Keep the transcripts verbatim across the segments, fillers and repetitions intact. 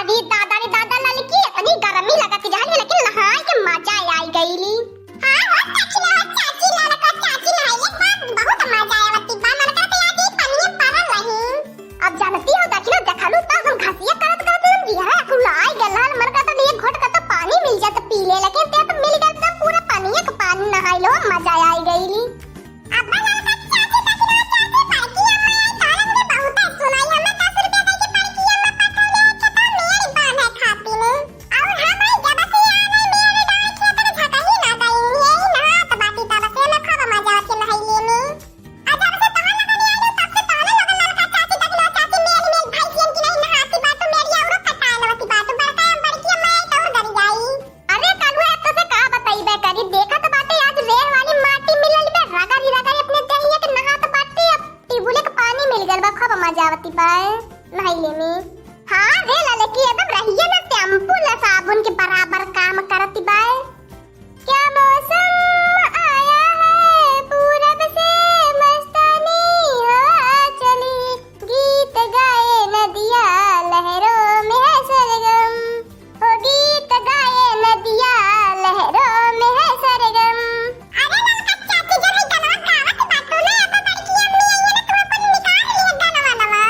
अरे दादा रे दादा, ललकी, इतनी गर्मी लगत रहल है, लेकिन नहाए के मजा आई गइली। हाँ हो, सच में हो, चाची, ललका चाची नहाइले, बहुत, बहुत मजा आवत बा। मन करत आज ई पनिया पड़ल रही। अब जानती हो, देखी ना, देखलू तो हम घसिया करत करत एकदम जिहरा कुलाइ गल रहल। मन करत एक घोट का तो पानी मिल जात पी ले, लेकिन ते तो मिल गल, तो पूरा पनिया के पानी नहाइलो, मजा आई गइली। अब्बा ललका चाची, देखी ना चाची, बड़की अम्मा आई, तोहरे हमरे बहुते सुनाई, हमें दस रुपया दे के बड़की अम्मा पठौले, खेतवा मेड़ बांधे खातिर। और हम आई, जब से यहाँ नहीं मेड़ डाल खेत में झकही ना गई, यही नहात बाटी, तब से हमें खूब मजा आवत नहइले में। आ जब से तोहर लगन आइल, तब से तोहरे लगन ललका चाची, देखी ना चाची, मेड़ मेड़ भैंसियन की नहीं नहाती बाटू, मेड़िया औरो कटाए लगती बाटू, बड़का बड़की अम्मा आई, तोहर गरी जाई। अरे कलुआ, एक तो से का बतइबे करी, देखत बाटे आज रेह वाली माटी मिलल बे, रगड़ी रगड़ी अपने देहिया के नहात बाटे। अब टिबुले के पानी मिल गल बा, खूब मजा आवती बा नहइले में। हाँ रे ललकी, एकदम रहिया ना शैम्पू ला साबुन के बराबर काम करती बा। क्या मौसम आया है पूरब से, मस्तानी हवा चली, गीत गाए नदिया, लहरों में है सरगम। ओ गीत गाए नदिया, लहरों में है सरगम। अरे ललका चाची, जब ई गनवा गावत बाटू ना, अब बड़की अम्मी आई है ना, तू अपन निकाल लिए गनवा नवा।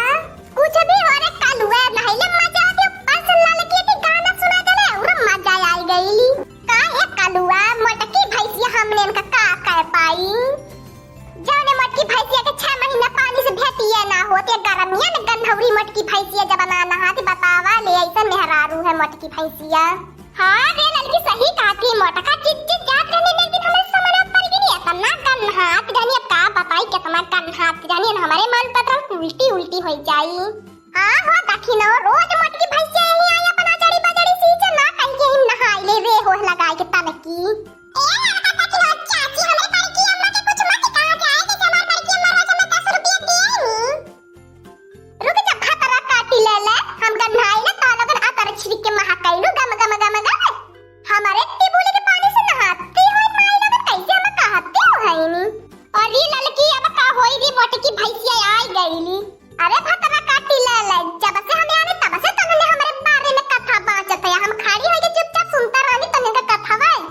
कुछ भी हो रे कलुआ, नहइले मजा आवत, ऊपर से ललकी के गाना सुना देले, और मजा आई गइली। का हे कलुआ, मोटकी भैंसिया हमने इनका का कर पाई? जौने मोटकी भैंसिया के छह महीना पानी से भेटिए ना होत, ये गरमिया में गन्हौरी मोटकी भैंसिया जब ना नहाती, बतावा ले, ऐसा मेहरारू है मोटकी भैंसिया। हाँ रे ललकी, सही कहती, मोटका चिच्ची जात रहनी, एक दिन हमरे समझ पर गिरी, इतना गन्हात रहनी, अब का बताई कितना गन्हात रहनी, हमरे मन पत्र उल्टी उल्टी हो जाई। हाँ हो दखिनो, रोज मोटकी भैंसिया यहीं आई, अपन अचड़ी बजड़ी सींचे ना, कहीं के हम नहाई ले रे हो लगाई के तनकी। ए ललका दखिनो, चाची, हमरे बड़की अम्मा के कुछ मत कहा जाए, जैसे हमार बड़की अम्मा रोज हमें दस रुपया देनी। रुक जा, भतरा काटी ले ले, हम गन्हाई ले, तो लोगन अतर छिड़क के महकैलू, गम, गम, गम, गम। हमारे टिबुली के पानी से नहाती हो माई लोगन, कैसे हम कहती हो हईनी? अरे ललकी, अब का होई रे, मोटकी भैंसिया आई गईली। अरे भतरा काटी ले ले, जब से हम आने तब से तन्ने हमरे बारे में कथा बाँचत है, हम खड़ी होके चुपचाप सुनता रहनी तन्ने का कथा भाई।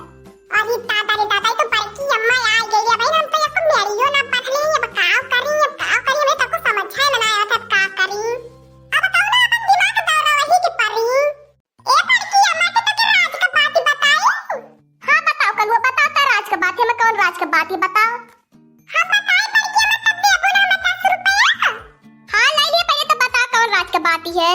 अरे दादा रे दादा, ई तो बड़की अम्मा आ गई है भाई, हम तो एको मेड़ियो ना बदली, अब काव करी, अब काव करी, हमें तो कुछ समझ में ना आवत, अब का करी? अब बताओ ना, अपन दिमाग दौड़ा वही के परी। ए बड़की अम्मा, के तो के राज का बात बताई। हाँ बताओ कलुआ, बताओ तो राज का बात है, मैं कौन राज का बात है बताओ। हम बताई बड़की अम्मा, तब देबो ना हमें दस रुपया। हाँ ले लिए, पहले तो बता कौन राज का बात है।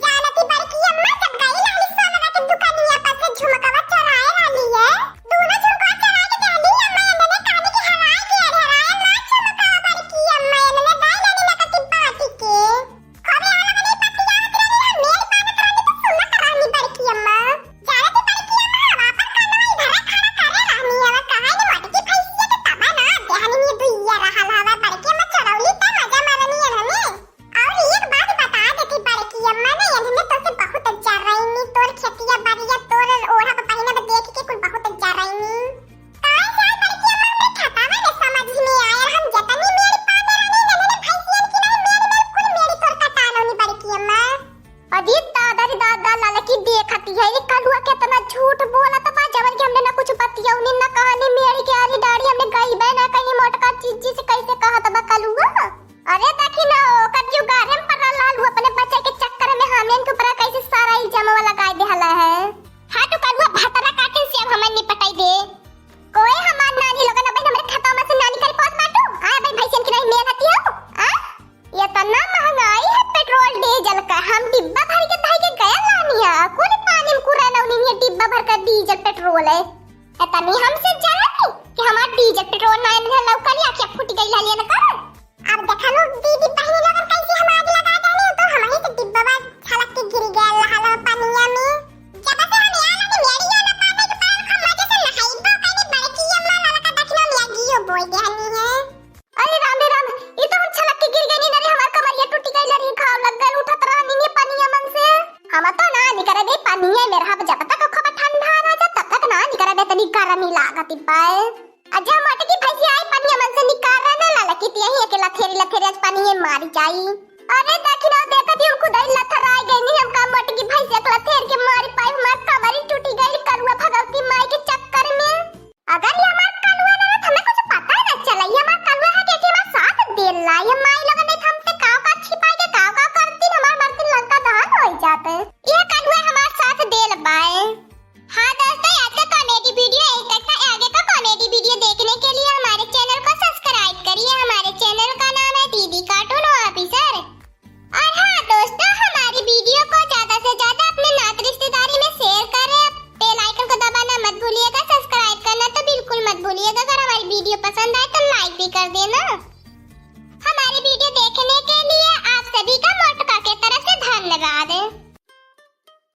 जानती बड़की अम्मा, जब गई रहली सोनरा के दुकानिया पर से झुमकवा चोराए रहली है, दोनों झुमकवा चोरा के देहली अम्मा, एने कहनी कि हराए के, अरे हराए ना झुमकवा बड़की अम्मा, एने दाई लेनी ना कति बाटी के। अरे आला बनी पतियावत रहनी, हम मेल बांधत रहनी तो सुनत रहनी बड़की अम्मा। जानती बड़की अम्मा, हम आपन कानवा इधर खड़ा करे रहनी, अब कहे ने मोटकी भैंसिया के तबा ना देहनी, ये दुइया रहल हवा बड़की अम्मा चोरौली त मजा मारनी एने। और एक बात बता देती बड़की अम्मा ने, इन्होंने तो से बहुत जरैनी, तोर खेतिया बाड़िया, तोर ओढ़ब पहिनब देख के कुल बहुत जरैनी। काहे से बड़की अम्मा हमरे खतावा में समझ में आयल, हम जतनी मेड़ पाने रहनी, इन्होंने भैंसियन की नहीं मेड़ मेड़ कुल मेड़ तोर कटालोनी बड़की अम्मा। अरे दादा रे दादा, ललकी देखती है रे कलुआ कितना झूठ बोलत बा, जवन कि हमने ना कुछ बतियौनी ना कहनी मेड़ के आरी डाड़ी, हमने गईबे ना कहीं मोटका चीज से कैसे कहत बा कलुआ। अरे देखी ना, ओकर जुगाड़े में पड़ल रहल, उ अपने बच्चे के चक्कर में हमने इनके ऊपर कैसे सारा इल्जामवा लगाई देहला है। हट कलुआ, भतरा काटिन से अब हमें निपटाई दे। कोई हमार नानी लोगन, अबे हमरे खतवा में से नानी करे पहुंच बाटू। आय अबे भैंसियन की नहीं मेल हती हो। आ? इतना महंगाई है पेट्रोल डीजल का, हम डिब्बा भर के धई के गया लानी है, कुल पानी में कुरे लौनी है, डिब्बा भर का डीजल पेट्रोल है। इतनी हमसे जलन कि हमार डीजल पेट्रोल ना इन्हें लौकल या क्या फूट गई लालियन कर। अब देखा लो दीदी बहनी लोगन कैसे हम आग लगा देने, तो हम ही से डिब्बा छलक के गिर गया, लहला पनिया में। जब से हम यहाँ लगे मेड़िया ना पाने के पार हम मजे से नहाइबो कइनी, बड़की अम्मा ललका दखिनो में आगियो बोल देहनी है। अरे राम रे राम, ई तो हम छलक के गिर गइनी ना रे, हमार कमरिया टूटी गइल रे, घाव लग गइल, उठत रहनी ने पनिया मन से। हम तो ना निकरबे पनिया में रहब, जब तक खूब ठंडा ना जा, तब तक ना निकरबे, तनी गरमी लागत बाय। आ जा मोटकी भैंसिया आई पनिया मन से निकार ना ललकी, त यही अकेला थेरी लथेरी आज पनिया मारी जाई। अरे देखी ना, देखत ही हम खुद ही लथराई गइनी, हम का मोटकी भैंसिया ये अगर हमारी वीडियो पसंद आए तो लाइक भी कर देना।